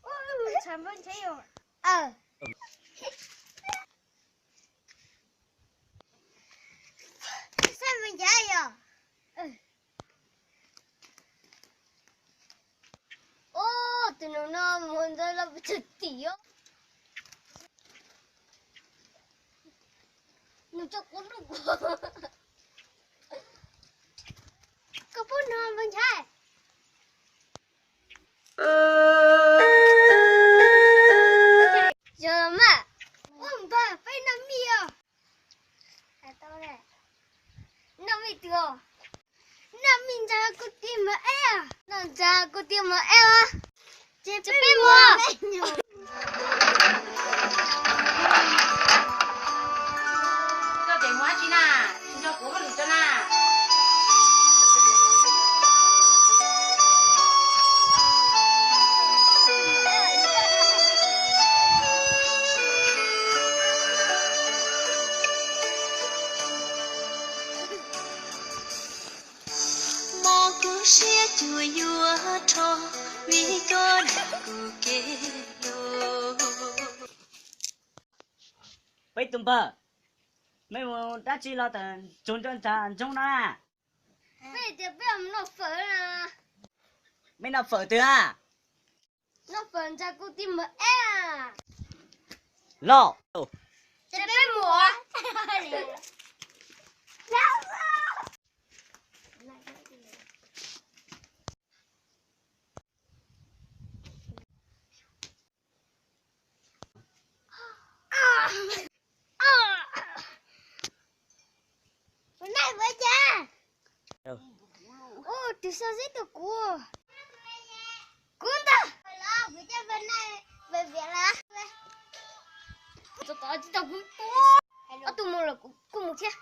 Ua, mus ntshav npawg ntshav yog. Saib npawg ntshav yog. Ua, tus nus no mus ntxov los pes tsawg tim os. Nws tso kuv lub kuv. Koj pub no npawg ntshav. Yog mas. Ua npawg, peb noj mij os. Noj mij twg os? Noj mij ntsa kuv tij Mos Eb. Noj ntsa kuv tij Mos Eb os. Ces peb mus. Koj ces mus dab tsi na? Tsis nco kuv hauj lwm rau na. Mob kuv siab cuag yuav rho, vim koj dag kuv kev hlub. Peb tus npawg, mej mus dab tsi los tawm tsuag nrog ntsa ntsoog no na? Peb tias peb mus noj fawm na. Mej noj fawm twg a? Noj fawm ntsa kuv tij Mos Eb. Los. Ces peb mus. Ua, nai ua cas? Ua, tus so zib tus kuv. Kuv ntag. Ob tug mus lawm kuv kuj mus thiab.